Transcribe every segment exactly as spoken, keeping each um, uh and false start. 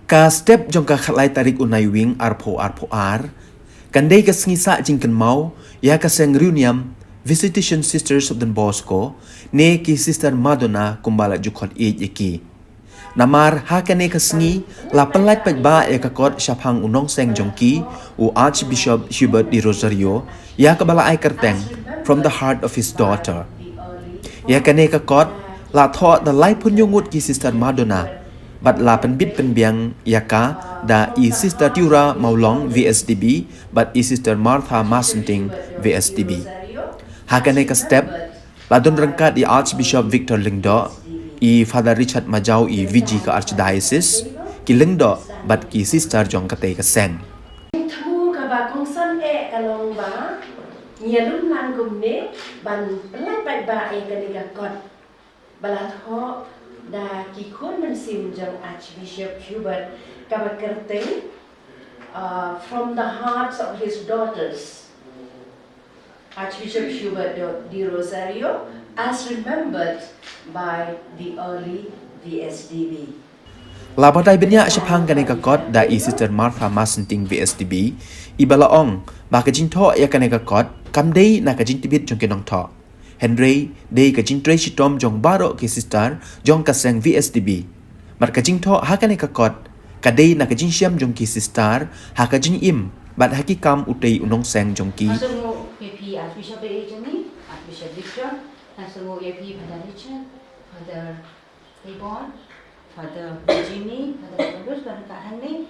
Ka step jong ka khatlai tarik u Naiwieng arphew arphew ar kan dei ka sngi sah jingkynmaw ïa ka seng riewniam Visitation Sisters of Don Bosco ne ki Sister Madonna kumba la ju khot ïeit ïa ki. Namar ha kane ka sngi la pynlait paidbah ïa ka kot shaphang u nongseng jong ki, u Archbishop Hubert de Rosario, ïa kaba la ai kyrteng From the Heart of His Daughter. Ïa kane ka kot la thoh da laiphew ngut ki Sister Madonna bad la pynbit pynbiang ïa ka da i Sister Tiura Mawlong V S D B bad i Sister Martha Masenting V S D B. Ha kane ka step la don ryngkat i Archbishop Victor Lyngdoh, i Father Richard Majaw, i V G ka Archdiocese, ki Lyngdoh bad ki sister jong katei ka seng. Thmu kaba kongsan eh ka long ba ngi ïalum lang kumne ban pynlait paidbah ïa kane ka kot ba la thoh da ki khun mynsiem jong Archbishop Hubert, kaba kyrteng, uh, From the Hearts of His Daughters, Archbishop Hubert de, de Rosario, as remembered by the early V S D B. La batai bniah shaphang kane ka kot da i Sister Martha Masenting V S D B, iba la ong ba ka jingthoh ïa kane ka kot kam dei na ka jingtbit jong ki nongthoh, hynrei dei ka jingtrei shitom jong baroh ki sister jong ka seng V S D B. Bad ka jingthoh ha kane ka kot ka dei na ka jingshem jong ki sister ha ka jingim bad ha ki kam utei u nongseng jong ki. Nga sngew ïa phi Archbishop, eh, jong ngi, Archbishop Victor, nga sngew ïa phi Father Richard, Father Reborn, Father Jimmy, Father Paulus, bad ka hangne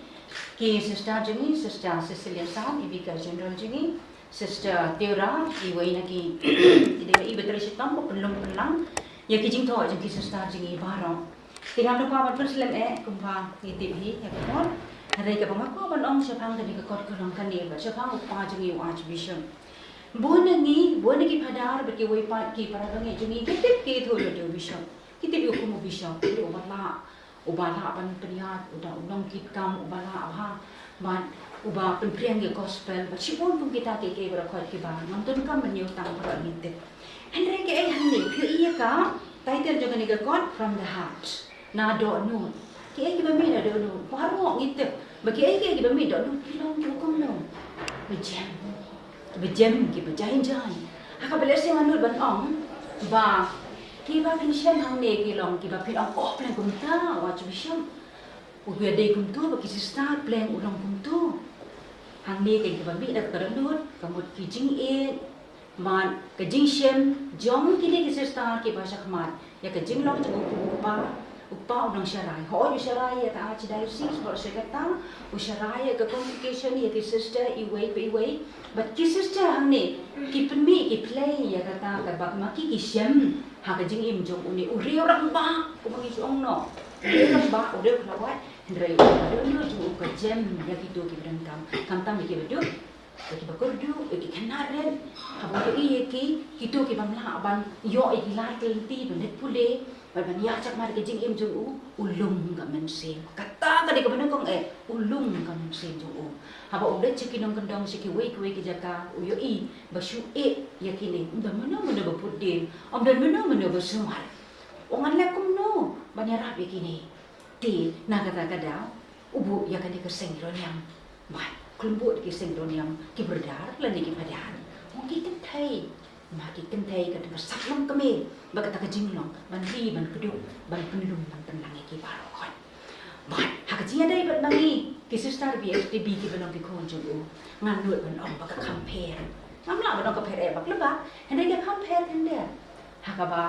ki sister jong ngi, Sister Cecilia Sam, i Vicar General jong ngi, Sister Tiura, iwei na ki, i dei iba trei shitom ba pynlong pynlang ïa ki jingthoh jong ki sister jong ngi baroh. Te ngam da kwah ban pynslem eh, kumba ngi tip hi ïa ka kot. Hynrei kaba nga kwah ban ong shaphang kane ka kot ka long kane, bad shaphang u kpa jong ngi u Archbishop. Bun na ngi, bun na ki phadar bad kiwei pat ki para bangeit jong ngi, ki tip ki ïathuh ïa u Bishop. Ki tip ïa u kum u Bishop, ki tip uba lah, uba lah ban pynïaid, uba, u nongkitkam, uba lah, uba, ban, uba pynphriang ïa ka gospel, bad shibun kum kita kiei kiei baroh khoit kiba ngam donkam ban ïathuh tang, baroh ngi tip. Hynrei kiei hangne, phi ïohi ïa ka title jong kane ka kot, From the Heart, na dohnud. Kiei kiba mih na dohnud, baroh ngi tip ba kiei kiei kiba mih dohnud ki long kiba kumno, ba jem. Kiba jem, kiba jai jai. Ha kaba lehse nga nud ban ong ba kiba phin shem hangne ki long kiba phin ong, oh, pleng kumta u Archbishop. U ba dei kumto, ba ki sister pleng u long kumto. Hangne ka, kiba mih na ka dohnud ka mut ki jingïeit bad ka jingshem jong kine ki sister kiba shakhmat ïa ka jinglong jong u kpa, u kpa u nongsharai. Hooid u sharai ïa ka Archdiocese, bad sha kata u sharai ïa ka congregation, ïa ki sister iwei pa iwei. Bad ki sister hangne ki pynmih, ki play ïa kata kaba ma ki ki shem ha ka jingim jong une u riew rangbah, kumba ngi ju ong noh. U riew rangbah, u riew khlawait, hynrei ka dohnud jong u ka jem ïa kito kiba donkam. Khamtam ïa kiba duk, ïa kiba kyrduh, ïa ki khynnah rit, haba u ïohi ïa ki, kito ki bym lah ban ïoh ïa ki lad ki lynti ban leit pule bad ban ïaid shakhmat ka jingim jong u, u lum ka mynsiem. Kata ka dei kaba nyngkong eh, u lum ka mynsiem jong u. Haba u leit sha ki nongkyndong, sha kiwei kiwei ki jaka, u ïohi ba shu ïeh ïa kine, ym don mano mano ba put dien, ym don mano mano ba sumar. U ngan leh kumno ban ïarap ïa kine? Te na kata ka daw u buh ïa kane ka seng riewniam. Bad khlem buh da ki seng riewniam, ki brother lane ki phadar, ong ki kynthei. Ma ki kynthei ka dang ka sap lem kmie bad kata ka jinglong ban ri, ban kdup, ban pynlum, ban pynlang ïa ki baroh khoit. Bad ha ka jingïadei bad ma ngi ki sister B S T B kiba long ki khun jong u, ngan nud ban ong ba ka kham pher. Ngam lah ban ong ka pher eh bad leba, hynrei ka kham pher khyndiat. Ha kaba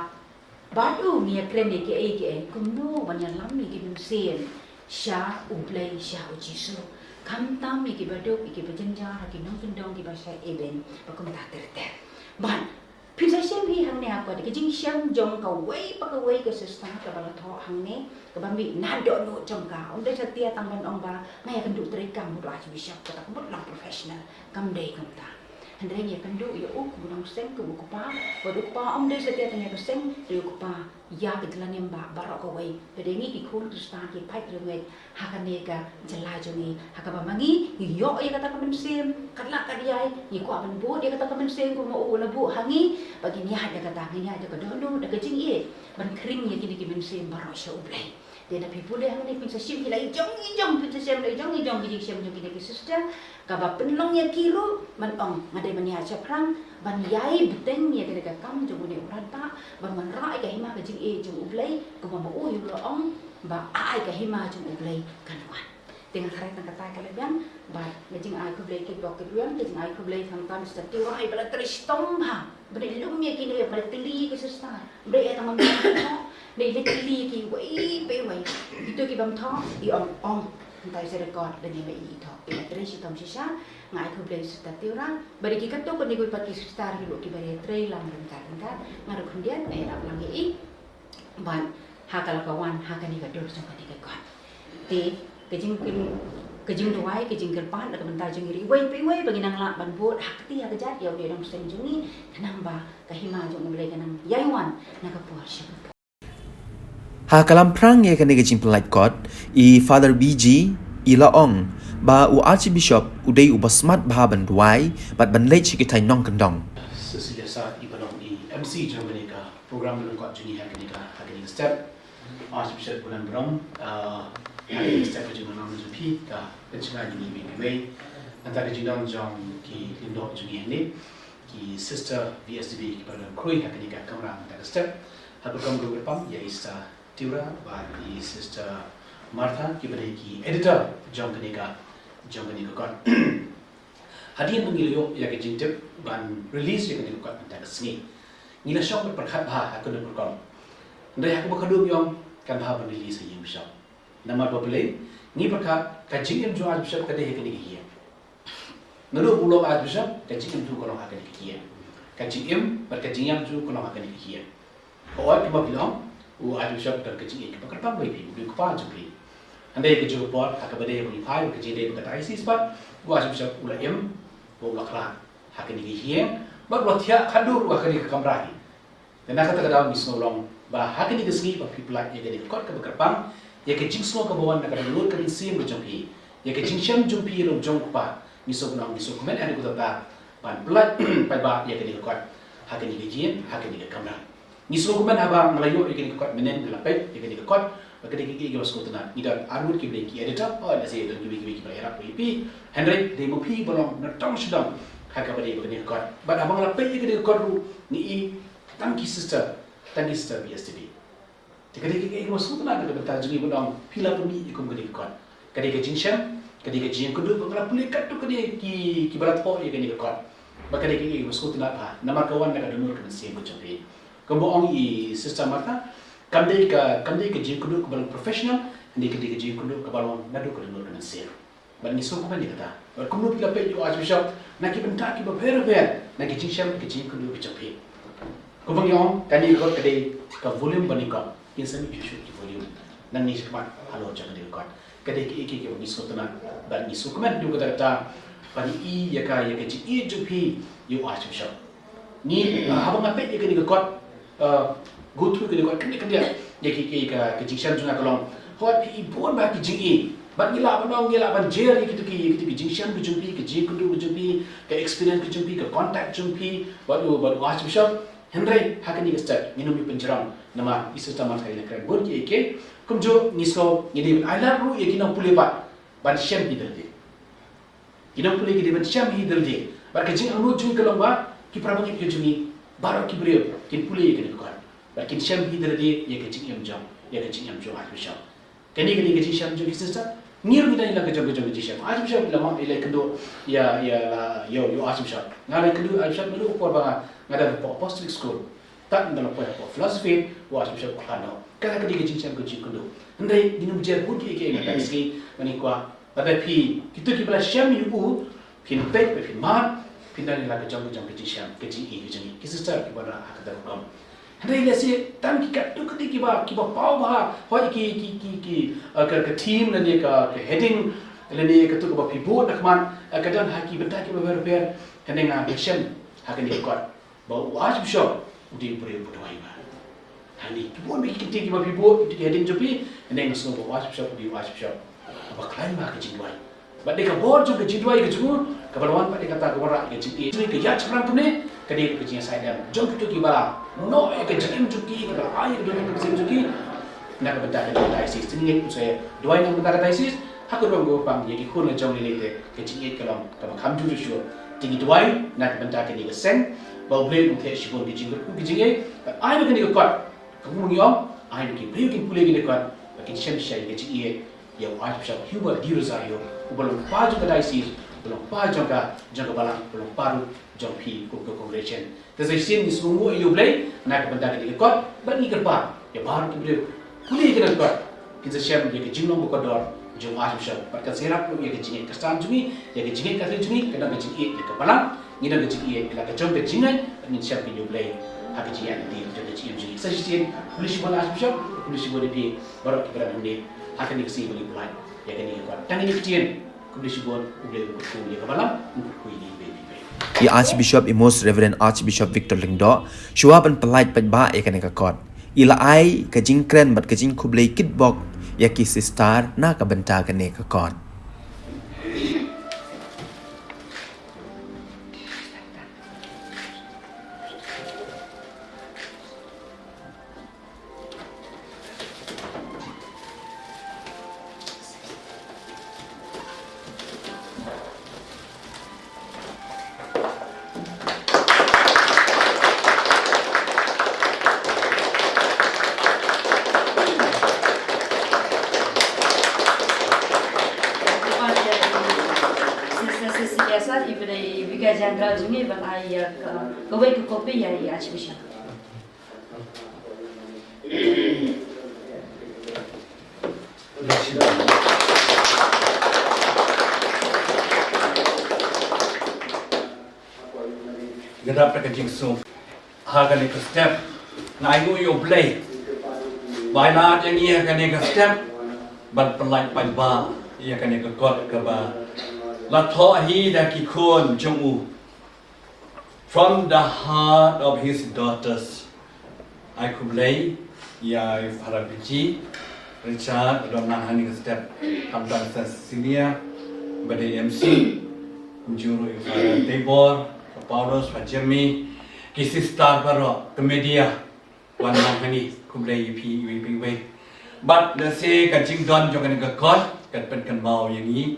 bad u ngi ïakren ïa kiei kiei kumno ban ïalam ïa ki mynsiem sha U Blei, sha U Jisu. Khamtam ïa kiba duk, ïa kiba jynjar, ïa ki nongkyndong kiba shah eben, ba kumta ter ter. Bad phin sa shem hi hangne ha ka, ka jingshem jong kawei pa kawei ka sister kaba la thoh hangne, kaba mih na dohnud jong ka. Ym dei satia tang ban ong ba nga ïakynduh treikam bad u Archbishop, kata ka mut long professional. Kam dei kumta. Hynrei ngi ïakynduh ïa u kum u nongseng, kum u kpa, bad u kpa ym dei satia tang ïa ka seng, dei u kpa ïa ka jylla niam bah baroh kawei. Ba dei ngi ki khun Khristan ki paid riewngeit ha kane ka jylla jong ngi, ha kaba ma ngi ngi ïoh ïa kata ka mynsiem katba lah katba ïai, ngi kwah ban bud ïa kata ka mynsiem kumba u la buh ha ngi, ba ngin ïaid da kata, ngin ïaid da ka dohnud, da ka jingïeit, ban khring ïa kine ki mynsiem baroh sha U Blei. Te na phi pule hangne phin sa shim hi la i jong i jong, phin sa shim la i jong i jong ki jingshem jong kine ki sister. Kaba pynlong ïa ki ruh ban ong nga dei ban ïa shaphrang ban ïai bteng ïa kane ka kam jong une u rangbah ban wanrah ïa ka hima ka jingïeit jong U Blei, kumba ma u u la ong ba ai ka hima jong U Blei kan wan. Te nga khreh tang katai ka leh biang ba ka jingai khublei ki bok ki biang, ka jingai khublei tang tam sta ti rai ba la trei shitom ha. Ba dei lum ïa kine ba la tylli ki sister. Ba dei ïa tang mam ïa tang. Dei la tylli ki wei pe wei. Itu ki bam thok i ong ong. Ntai se record ba dei ba i thok. Ïa trei shitom shisha. Ngai khublei sister Tiura. Ba dei ki katto katne ki pat ki sister ki bok ki ba dei trei lang ryngkat ryngkat. Nga ruh khyndiat ngai rap lang ïa i. Bad ha ka la ka wan ha kane ka dur jong kane ka kot. Te ka jing ka jingduwai ka jingkyrpad na ka bynta jong ngi ri wei pa wei ba ngi nang lah ban bud ha kti ha ka jait ïa u dei dong seng jong ngi khnang ba ka hima jong U Blei ka nang ïai wan na ka por sha ka por. Ha ka lamphrang ïa kane ka jingpynlait kot i Father B G i la ong ba u Archbishop u dei uba smat bha ban duwai bad ban leit sha ki thaiñ nongkyndong. Cecilia Saad i ba long i M C jong kane ka program ba lyngkot jong ngi ha kane ka, ha kane ka step. Archbishop Bulan Burom, ah, ha kane ka step ka jingwan jong phi ka pynshai jong ngi iwei pa iwei. Nangta ka jingdon jong ki lyngdoh jong ngi hangne, ki sister V S D B ki ba don khrui ha kane ka kamra nangta ka step. Ha ka kamra ruh kyrpang ïa i Sister Tiura bad i Sister Martha ki ba dei ki editor jong kane ka, jong kane ka kot. Hadien ba ngi la ïoh ïa ka jingtip ban release ïa kane ka kot mynta ka sngi, ngi la shong bad pyrkhat bha ha kano ka rukom. Hynrei ha kaba khatduh ngi ong kan bha ban release ha ïing bishop. Namar ba balei? Ngi pyrkhat ka jingim jong u Archbishop ka dei ha kane ka ïing. Naduh ba u long Archbishop ka jingim jong u ka long ha kane ka ïing. Ka jingim bad ka jingïap jong u ka long ha kane ka ïing. Hooid, kumba phi la ong, u Archbishop u don ka jingïeit kaba kyrpang ba ïa phi, u dei u kpa jong phi. Hynrei ka juh ka por, ha kaba dei ba ngi phai, ka jingdei ba ka diocese pat, u Archbishop u la im, u la khlad ha kane ka ïing, bad u la thiah khatduh ruh ha kane ka kamra hi. Te na kata ka daw ngi sngew long ba ha kane ka sngi ba phi pynlait ïa kane ka kot kaba kyrpang, ïa ka jingsngew kaba wan na ka dohnud ka mynsiem ka jong phi, ïa ka jingshem jong phi long jong u kpa, ngi sngewbha, ngi sngewkmen ha kane ka por ban pynlait paidbah ïa kane ka kot ha kane ka ïing, ha kane ka kamra. Ngi sngewkmen haba nga la ïoh ïa kane ka kot mynnin, nga la peit ïa kane ka kot, ba ka dei kiei kiei kiba sngewtynnat. Ngi don arngut kiba dei ki editor, oh, lehse don kiwei kiwei kiba la ïarap ïa phi. Hynrei dei ma phi ba long na dong sha dong ha kaba dei ba kane ka kot. Bad haba nga la peit ïa kane ka kot ruh ngi i tang ki sister, tang ki sister B S D B. Te ka dei kiei kiei kiba sngewtynnat na ka bynta jong ngi ba ong phi la pynmih ïa kum kane ka kot. Ka dei ka jingshem, ka dei ka jingïakynduh, ba nga la pule katto katne ki, kiba la thoh ïa kane ka kot. Ba ka dei kiei kiei kiba sngewtynnat bha namar ka wan na ka dohnud ka mynsiem ka jong phi. Kumba ong i Sister Martha, kam dei ka, kam dei ka jingïakynduh kaba long professional, hynrei ka dei ka jingïakynduh kaba long naduh ka dohnud ka mynsiem. Bad ngi sngewkmen ïa kata. Bad kumno phi la peit ïa u Archbishop na ki bynta kiba bapher bapher na ki jingshem, ki jingïakynduh ki jong phi. Kumba ngi ong, kane ka kot ka dei ka volume ba nyngkong. Kin sa mih shuh shuh ki volume. Nangne shakhmat halor jong kane ka kot. Ka dei kiei kiei kiba ngi sngewtynnat bad ngi sngewkmen ïa kata kata ba ngi i ïa ka, ïa ka jingïeit jong phi ïa u Archbishop. Ngi, ah, haba nga peit ïa kane ka kot, ah, go through kane ka kot, kane, kane, ïa ki, ki, ka, ka jingshem jong nga ka long. Hooid phi i bun bha ki jingïeit. Bad ngi lah ban ong, ngi lah ban jer ïa kito ki, ïa kito ki jingshem ki jong phi, ka jingïakynduh ka jong phi, ka experience ka jong phi, ka contact jong phi bad u, bad u Archbishop. Hynrei ha kane ka step ngin ym ïa pynjrong namar i Sister Martha i la kren bun kiei kiei. Kumjuh ngi sngew ngi dei ban ailad ruh ïa ki nongpule pat ban shem hi da lade. Ki nongpule ki dei ban shem hi da lade. Bad ka jingangnud jong ngi ka long ba ki para bangeit ka jong ngi baroh ki briew kin pule ïa kane ka kot. Bad kin shem hi da lade ïa ka jingim jong, ïa ka jingim jong u Archbishop. Kane ka dei ka jingshem jong ki sister. Ngi ruh ngi don ïa la ka jong ka jong ka jingshem. Archbishop la map ïa la ïakynduh ïa, ïa la, ïa u, ïa u Archbishop. Nga la ïakynduh Archbishop naduh ka por ba nga, nga don hapoh Apostolic School. Tad nga la poi hapoh philosophy, u Archbishop u khlad noh. Kata ka dei ka jingshem ka jingïakynduh. Hynrei ngin ym jer bun kiei kiei, nga tang sngi, nga kwah lada phi, kito kiba la shem ïa u, phin peit bad phin mad, phin don ïa la ka jong ka jong ka jingshem, ka jingïeit ka jong ngi. Ki sister kiba wanrah ha kata ka rukom. Hynrei lehse tang ki katto katne kiba, kiba paw bha, hooid ki, ki, ki, ki, eh, ka, ka theme lane ka, ka heading lane kato kaba phi bud na khmat, eh, ka don ha ki bynta kiba bapher bapher, hynrei nga, nga shem ha kane ka kot ba u Archbishop u dei u briew uba duwai bha. Hangne ki bun bha ki kyntien kiba phi bud, ki heading jong phi, hynrei nga sngew ba u Archbishop u dei u Archbishop uba khlaiñ bha ka jingduwai. Bad dei ka bor jong ka jingduwai ka jong u kaba la wan bad dei kata ka wanrah ïa ka jingïeit. Ka ïaid shaphrang kumne ka dei ka jingïasaid lem jong kito kiba la noh ïa ka jingim jong ki, kiba la ai ïa ka dohnud ka mynsiem jong ki. Na ka bynta ka diocese, te ngi ngeit u sa duwai na ka bynta ka diocese, ha ka rukom kaba pang ïa ki khun la jong ngi, lei te ka jingïeit ka long kaba kham jur shuh. Te ngi duwai na ka bynta kane ka seng, ba U Blei un theh shibun ki jingkyrkhu ki jingïeit, bad ai ba kane ka kot, kumba ngi ong, ai ba ki briew kin pule kane ka kot, ba kin shem shai ka jingïeit ïa u Archbishop Hubert de Rosario, uba long pa jong ka diocese, uba long pa jong ka, jong ka balang, uba long pa ruh jong phi kum ka congregation. Te sa shisien ngi sngewbha ïa U Blei na ka bynta kane ka kot, bad ngi kyrpad ïa baroh ki briew pule ïa kane ka kot, kin sa shem ïa ka jinglong ba kordor jong u Archbishop, bad kan sa ïarap ruh ïa ka jingïeit Khristan jong ngi, ïa ka jingïeit Katholik jong ngi, ka don ka jingïeit ïa ka balang, ngi don ka jingïeit ïa la ka jong ka jingngeit, bad ngin shem ïa U Blei ha ka jingïaid lynti jong ka jingim jong ngi. Sa shisien khublei shibun Archbishop, khublei shibun ïa phi baroh kiba don hangne ha kane ka sngi ba ngi pynlait ïa kane ka kot. Tang kine ki ktien. Khublei shibun, U Blei un kyrkhu ïa ka balang, un kyrkhu ïa ngi iwei pa iwei. I Archbishop, i Most Reverend Archbishop Victor Lyngdoh, shuwa ban pynlait paidbah ïa kane ka kot, i la ai ka jingkren bad ka jingkhublei kitbok ïa ki sister na ka bynta kane ka kot. Sister Cecilia Sar, i ba dei Vicar General jong ngi, ban ai ïa ka, kawei ka kopi ïa i Archbishop. Nga dap da ka jingsuk ha kane ka step, nga ainguh ïa U Blei ba u la ai ïa ngi ha kane ka step ban pynlait paidbah ïa kane ka kot kaba la thoh hi da ki khun jong u. From the heart of his daughters. Ai khublei ïa i Father Richie Richard, ba don lang hangne ha step, khamtam Sister Cecilia, ba dei M C, kumjuh ruh i Father Tebor, Father Paulus, Father Jimmy, ki sister baroh, ka media, wan lang hangne, khublei ïa phi iwei pa iwei. Bad lehse ka jingdon jong kane ka kot kan pynkynmaw ïa ngi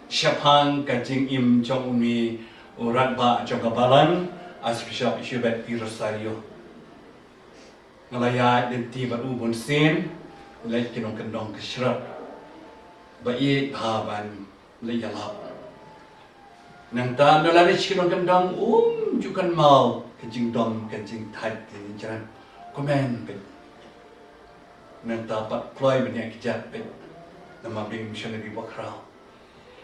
shaphang ka jingim jong une u rangbah jong ka balang, Archbishop Hubert de Rosario. Nga la ïaid lynti bad u bunsien, leit ki nongkyndong ki shrot ba ïeit bha ban leit ïalap. Nangta ynda la leit sha ki nongkyndong, um ju kynmaw ka jingdom, ka jingthait, ka jingjrang. Kumne peit. Nangta pat kloi ban ïaid kjat peit namar ba dei missionary bakhraw.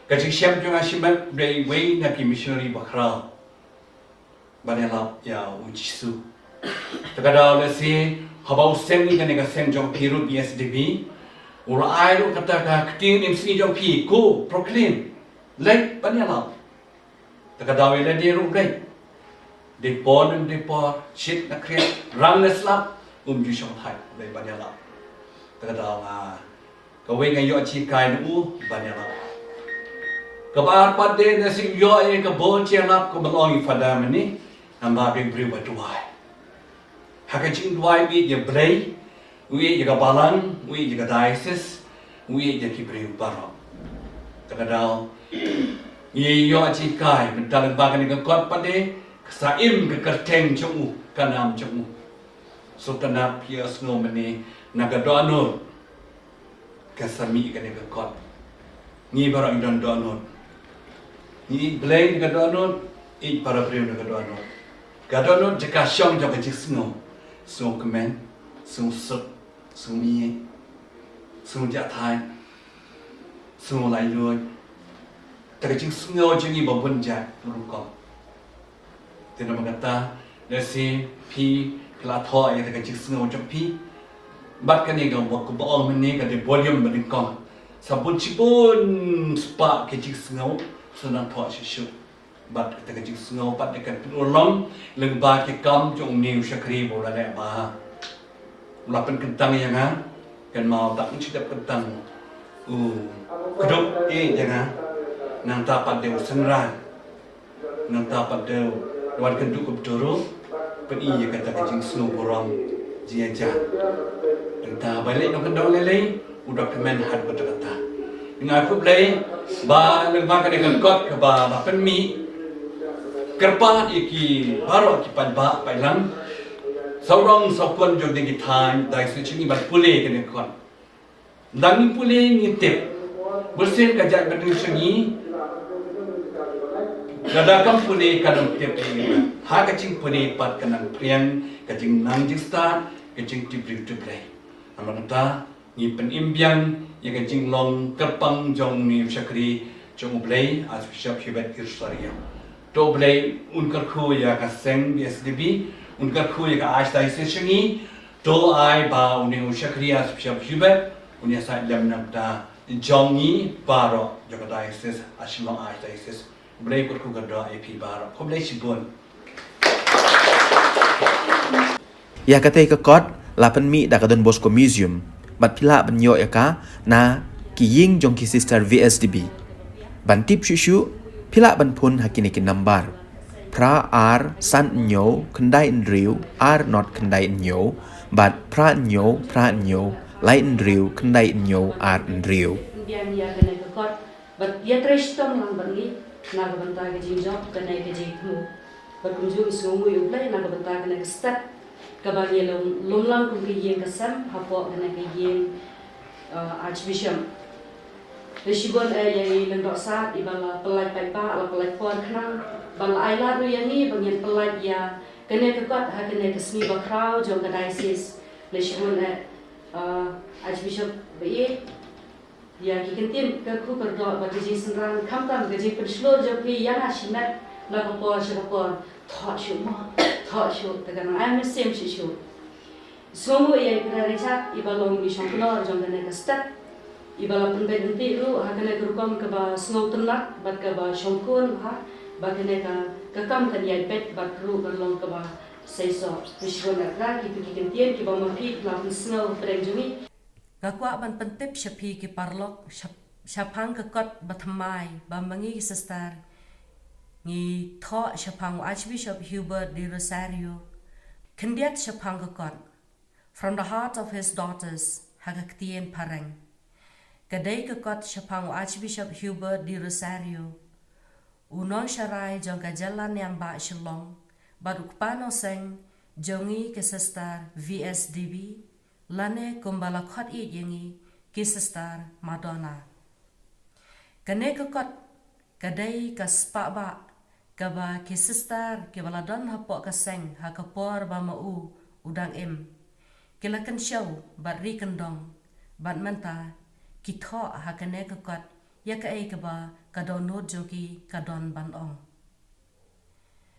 Ka jingshem jong nga shimet ba dei iwei na ki missionary bakhraw ban ïalap ïa u Jisu. Te ka daw lehse haba u seng ïa kane ka seng jong phi ruh B S D B, u la ai ruh kata ka ktien, ïa ka sngi jong phi, go proclaim, leit ban ïalap. Te ka daw ïa lade ruh leit. Dei por ne ym dei por, shit ne khriat, rang ne slap, um ju shongthait, leit ban ïalap. Te ka daw nga Kawei nga ïoh jinghikai na u ban ïalap. Kaba ar pat de, nga shu ïoh ïa ka bor jingïalap kumba la ong i Father mynne, namar ba u briew ba duwai. Ha ka jingduwai u ïeit ïa U Blei, u ïeit ïa ka balang, u ïeit ïa ka diocese, u ïeit ïa ki briew baroh. Te ka daw ngi ïoh jinghikai mynta lyngba kane ka kot pat de, ka sa im ka kyrteng jong u, ka nam jong u. Sngewtynnat phi ïa sngew mynne na ka dohnud. Ka sa mih kane ka kot. Ngi baroh ngi don dohnud. Ngi ïeit Blei na ka dohnud, ïeit para briew na ka dohnud. Ka dohnud jaka shong jong ka jingsngew. Sngewkmen, sngewsuk, sngewmih, sngewjahthait, sngewlaitluid. Te ka jingsngew jong ngi ba bun jait rukom. Te namar kata, lehse phi, phi la thoh ïa ka jingsngew jong phi. Bad kane ka ba, ka ba ong mynne ka dei volume ba nyngkong. Sa bun shibun spah ka jingsngew, sa nang thoh shuh shuh. Bad kata ka jingsngew pat dei kan pynurlong lyngba ki kam jong une u shakri ba u la leh bha. U la pynkyntang ïa nga, kynmaw tang u shi dep kyntang u kdup ïeit ïa nga, nangta pat dei u synran, nangta pat dei u wan kynduh ka bturu, pyn-i ïa kata ka jingsngew burom jingïajan. Kata ba leh nongkyndong lei lei u dok kmen hat ba kata. Nga khublei ba lyngba kane ka kot kaba ba pynmih kyrpad ïa ki baroh ki paidbah paidlang, sawrong sawkun jong dei ki thaiñ dei su chingi ban pule kane ka kot. Dang ngi pule ngi tip. Bun sien ka jaitbynriew jong ngi lada kam pule ka dang tip ïa ngi. Ha ka jingpule pat ka nang pdiang ka jingnang jingstad, ka jingtip briew tip Blei. Namar kata ngi pynim biang ïa ka jinglong kyrpang jong une u shakri jong U Blei, Archbishop Hubert Rosario. To U Blei un kyrkhu ïa ka seng V S D B, un kyrkhu ïa ka Archdiocese jong ngi. To ai ba une u shakri Archbishop Hubert un ïasaid lem na ka bynta jong ngi baroh jong ka diocese, ha Shillong Archdiocese. U Blei un kyrkhu kyrdoh ïa phi baroh. Khublei shibun. Ïa katei ka kot la pynmih da ka Don Bosco Museum bad phi lah ban ïoh ïa ka na ki ïing jong ki sister V S D B. Ban tip shuh shuh phi lah ban phone ha kine ki nambar: phra ar san hynñiew khyndai hynriew ar not khyndai hynñiew bad phra hynñiew phra hynñiew lai hynriew khyndai hynñiew ar hynriew. Biang ïa kane ka kot bad ïatrei shitom lang bad ngi na ka bynta ka jingjop kane ka jingthmu. Bad kumjuh ngi sngewnguh ïa U Blei na ka bynta kane ka step kaba ngi lum, lum lang kum ka ïing ka sem hapoh kane ka ïing, uh, Archbishop. Te shibun eh ïa i Lyngdoh Sad iba la pynlait paidbah, la pynlait por khnang ban la ai lad ruh ïa ngi ba ngin pynlait ïa kane ka kot ha kane ka sngi bakhraw jong ka diocese. Te shibun eh, uh, Archbishop ba ïeit, ïa ki kyntien kyrkhu kyrdoh bad ka jingsynran khamtam ka jingpynshlur jong phi ïa nga shimet na ka por sha ka por. Thoh shuh mo, thoh shuh, te ka nang ai mynsiem shuh shuh. Sngewnguh ïa i Phadar Richard iba long i shongknor jong kane ka step, iba la pynbeit ryntih ruh ha kane ka rukom kaba sngewtynnat bad kaba shongkun ha ba kane ka, ka kam kan ïaid beit bad ruh kan long kaba seisoh. Te shibun eh ki, ki kyntien kiba ma phi la pynsngew pyrshah jong ngi. Nga kwah ban pyntip sha phi ki paralok shap-, shaphang ka kot ba thymmai ba ma ngi ki sister ngi thoh shaphang u Archbishop Hubert de Rosario. Khyndiat shaphang ka kot, From the Heart of His Daughters, ha ka ktien phareng. Ka dei ka kot shaphang u Archbishop Hubert de Rosario, u nongsharai jong ka jylla niam bah Shillong bad u kpa nongseng jong ngi ki sister V S D B, lane kumba la khot ïeit ïa ngi ki sister Madonna. Kane ka kot ka dei ka spah bah kaba ki sister kiba la don hapoh ka seng ha ka por ba ma u u dang im ki la kynshew bad ri kyndong, bad mynta ki thoh ha kane ka kot ïa kaei kaba ka dohnud jong ki ka don ban ong.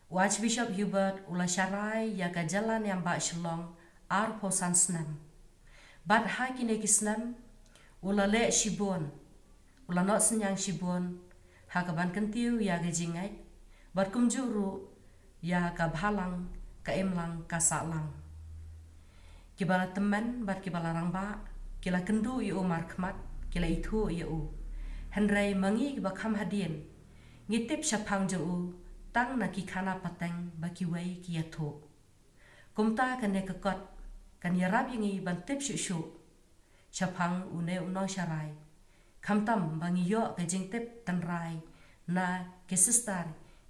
U Archbishop Hubert u la sharai ïa ka jylla niam bah Shillong arphew san snem. Bad ha kine ki snem u la leh shibun, u la noh synñiang shibun ha ka ban kyntiew ïa ka jingngeit, bad kumjuh ruh ïa ka bhalang, ka imlang, ka sahlang. Kiba la tymmen bad kiba la rangbah ki la kynduh ïa u markhmat, ki la ithuh ïa u. Hynrei ma ngi kiba kham hadien ngi tip shaphang jong u tang na ki khana pateng ba kiwei ki ïathuh. Kumta kane ka kot kan ïarap ïa ngi ban tip shuh shuh shaphang une u nongsharai, khamtam ba ngi ïoh ka jingtip tynrai na ki sister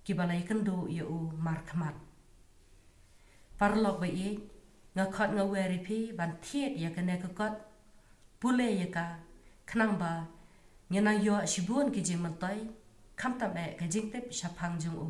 kiba la ïakynduh ïa u markhmat. Paralok ba ïeit, nga khot nga wer ïa phi ban thied ïa kane ka kot, pule ïa ka, khnang ba ngin nang ïoh shibun ki jingmyntoi, khamtam eh ka jingtip shaphang jong u.